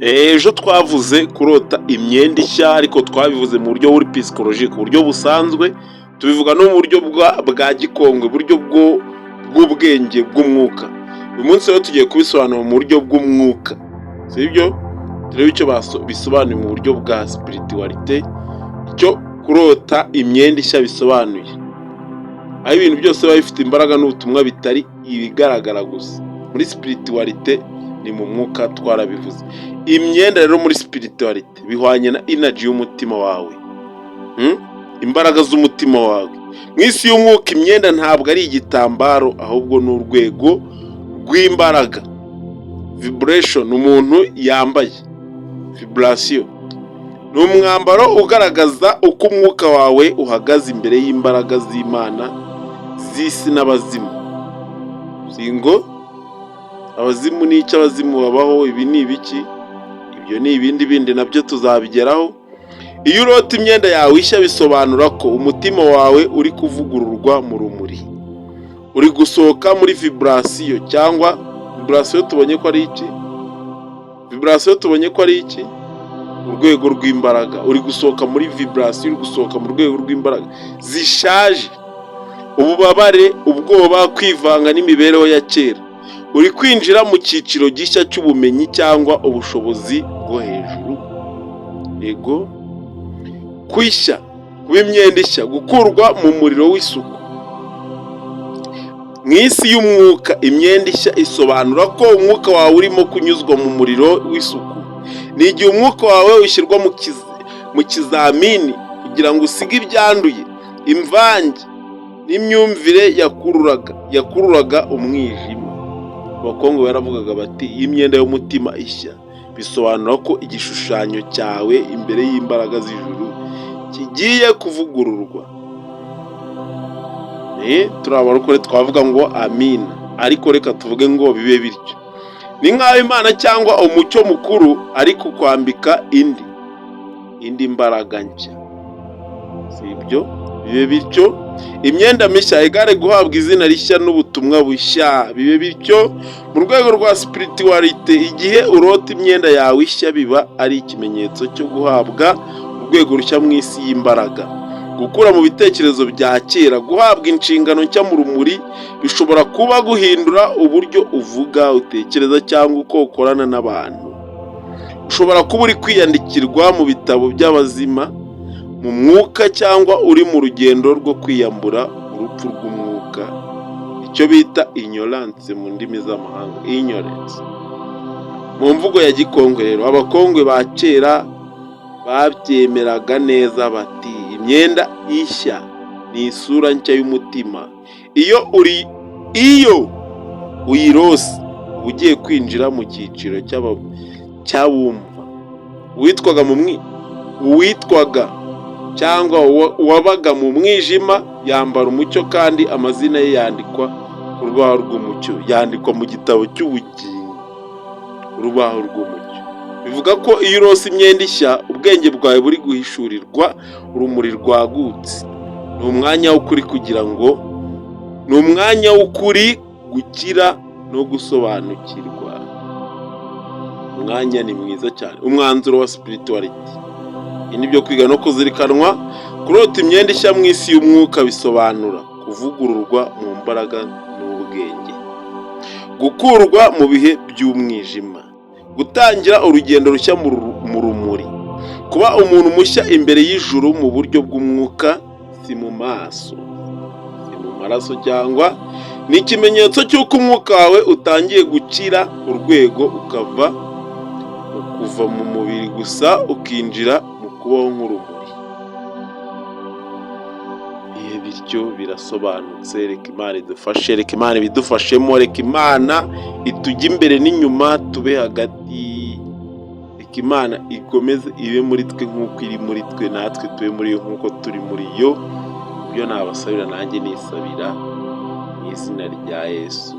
Ejo twavuze kurota imyenda ishya, ariko twabivuze mu buryo buri psychologique, uburyo busanzwe, tubivuga no mu buryo bwa gikongwe, uburyo bw'ubwenge bw'umwuka. Uyu munsi rero tugiye kubisobanura mu buryo bw'umwuka, sibyo? Turebe icyo bisobanuye mu buryo bwa spiritualité, icyo kurota imyenda ishya bisobanuye, aho ibintu byose biba bifite imbaraga n'ubutumwa bitari ibigaragara gusa. Muri spiritualité ni mu mwuka, twarabivuze. Imyenda rero muri spiritualité bihwanye na energy y'umutima wawe, Imbaraga z'umutima wawe. Mu isi y'umwuka imyenda ntabwo ari igitambaro, ahubwo ni urwego rw'imbaraga, vibration umuntu yambaye. Vibration ni umwambaro ugaragaza uko umwuka wawe uhagaze imbere y'imbaraga z'Imana, z'isi n'abazimu. Si ngo abazimu ni icyo? Abazimu babaho? Ibi ni ibiki? Ibyo ni ibindi bindi, nabyo tuzabigeraho. Iyo urota imyenda yawe ishya, bisobanura ko umutima wawe uri kuvugururwa mu rumuri, uri gusohoka muri vibration. Cyangwa vibration tubonye ko ari iki? Vibration tubonye ko ari iki? Urwego rw'imbaraga. Uri gusohoka muri vibration, uri gusohoka mu rwego rw'imbaraga zishaje, ububabare, ubwoba, kwivanga n'imibereho ya kera. Uri kwinjira mu cyiciro gishya cy'ubumenyi cyangwa ubushobozi bwo hejuru. Yego, kwishya, kuba imyenda ishya, gukurwa mu muriro w'isuku. Mu isi y'umwuka imyenda ishya isobanura ko umwuka wawe urimo kunyuzwa mu muriro w'isuku. Ni igihe umwuka wawe ushyirwa mu kizamini kugira ngo usige ibyanduye, imvange n'imyumvire yakururaga umwijima. Abakongo baravugaga bati: "Iyo imyenda y'umutima ishya, bisobanura ko igishushanyo cyawe imbere y'imbaraga z'ijuru kigiye kuvugururwa." Turi abarokore twavuga ngo amina, ariko reka tuvuge ngo bibe bityo. Ni nk'aho Imana cyangwa umucyo mukuru ari kukwambika indi mbaraga nshya, si ibyo? Bibe bityo. Imyenda mishya igare guhabwa izina rishya n'ubutumwa bushya. Bibe bityo. Mu rwego rwa spiritualité, igihe urota imyenda yawe ishya, biba ari ikimenyetso cyo guhabwa urwego rushya mu isi y'imbaraga, gukura mu bitekerezo bya kera, guhabwa inshingano nshya mu rumuri. Bishobora kuba guhindura uburyo uvuga, utekereza cyangwa uko ukorana n'abantu. Ushobora kuba uri kwiyandikirwa mu bitabo by'abazima mu mwuka, cyangwa uri mu rugendo rwo kwiyambura urupfu rw'umwuka, icyo bita ignorance mu ndimi z'amahanga, ignorance. Mu mvugo ya gikongwe rero, Abakongwe ba kera babyemeraga neza, bati: "Imyenda ishya ni isura nshya y'umutima." Iyo uyirose, uba ugiye kwinjira mu cyiciro cy'abumva. Uwitwaga cyangwa uwabaga mu mwijima yambara umucyo, kandi amazina ye yandikwa ku rubaho rw'umucyo, yandikwa mu gitabo cy'ubugingo, urubaho rw'umucyo. Bivuga ko iyo urose imyenda ishya, ubwenge bwawe buri guhishurirwa urumuri rwagutse. Ni umwanya w'ukuri kugira ngo ni umwanya w'ukuri, gukira no gusobanukirwa. Umwanya ni mwiza cyane. Umwanzuro wa spiritualité, ibi ni byo kwiga no kuzirikanwa. Kurota imyenda ishya mu isi y'umwuka bisobanura kuvugururwa mu mbaraga n'ubwenge, gukurwa mu bihe by'umwijima, gutangira urugendo rushya mu rumuri, kuba umuntu mushya imbere y'ijuru mu buryo bw'umwuka, si mu maso, si mu maraso cyangwa. Ni ikimenyetso cy'uko umwuka wawe utangiye gukira urwego, ukava mu kuva mu mubiri gusa, ukinjira mu kubaho nk'urumuri. Iyo bityo birasobanutse. Reka Imana idufashe, reka Imana ibidufashemo, reka Imana itujye imbere n'inyuma, tube hagati. Reka Imana ikomeze ibe muri twe nk'uko iri muri twe, natwe tube muri yo nk'uko turi muri yo. Ibyo nabasabira, nanjye nisabira mu izina rya Yesu.